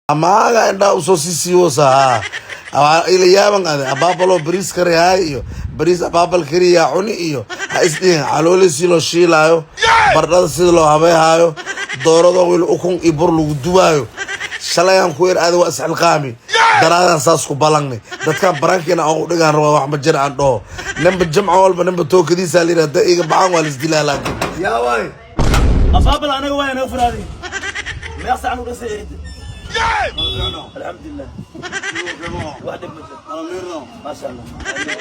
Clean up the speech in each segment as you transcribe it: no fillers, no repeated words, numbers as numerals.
Amaaga indhaa usoo sii siiwosa ila yaaban ade abaabalo bariis karihaay iyo bariis abaabal kariyaa cuni iyo ha isdhihin. Calooli si loo shiilaayo, bardhada sida loo habeehaayo, doorado wiil ukun iyo bur lagu duwaayo. Shalayaan ku ir aada waa isxilqaami daraadaan saas ku balangnay. Dadkan barankiina aan u dhigaan rabaa. Wax ma jir aan dhaho. Ninba jimco walba ninba tookadiisa la yidhahda iga baxaan waa laisdilaa, laakiin yaa waay. Abaabal anaga waa naga furaaday. Meeq sacan u dhasay erida? Alxamdulilah, wax dhib ma jiro, maasha Allah.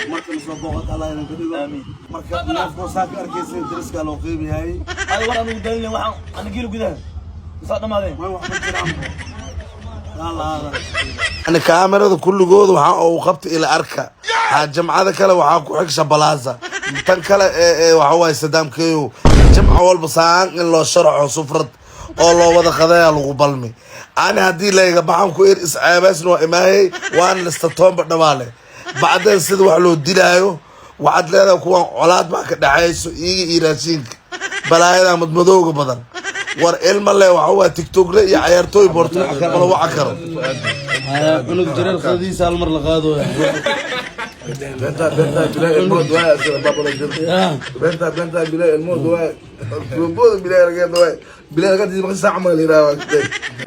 Marka soo booqat Allah idin ka dhigo. Aamiin. Marka neefkoo saa ka arkaysa dariskaa loo qiimayahay. Ada war anugu daalin, waxaan ana geela gudaha soo dhamaadeen. Way wax ma jiraan laalaada. Yani kaamirada kulligood waxaa uu qabta ila arka ha. Jamcada kale waxaa ku xig Shabalaasa, tan kale ee waxa waaye Sadaam Keyow. Jamco walba saan in loo sharaxo sufrad oo loo wada qadaya lagu balmi. Ani haddii layga baxan ku ir isceebaysna waa imaahey, waana lista toonba dhawaale. Bacdeen sida wax loo dilaayo waxaad leedahay kuwan colaad baa ka dhexayso iiga iyo raashinka balaayada madmadowga badan. War ilma le waxa waa TikTokle iyo cayaartooy boorto mala waca karo. Cunug jareer qadadiisa hal mar la qaadooya. Benta benta bilaa ilmood waay asira babalo jir. Benta benta bilaa ilmood waay. Tuubada bilaa lageed waay. Bilaa lageed ma saac ma liraa.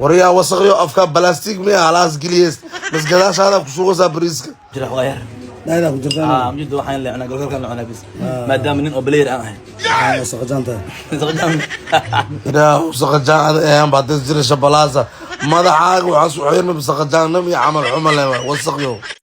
Waryaa wasaqyo, afka balastig miya halaas geliyees mas gadaashaada ku shuuqaysaa bariiska? Jira waa yar. Dhaydaa ku jirtaan. Ah, mjidda waxaan leecnaa golkolkaan la cunaa bis, maadaama nin oo player aan ahay. Saqajaanta. Saqajaan. Ilaahu saqajaan ahan baa dad jira. Shabalaasa madaxaaga waxaa su xirma saqajaannimo iyo camal xumo le waay wasaqyo.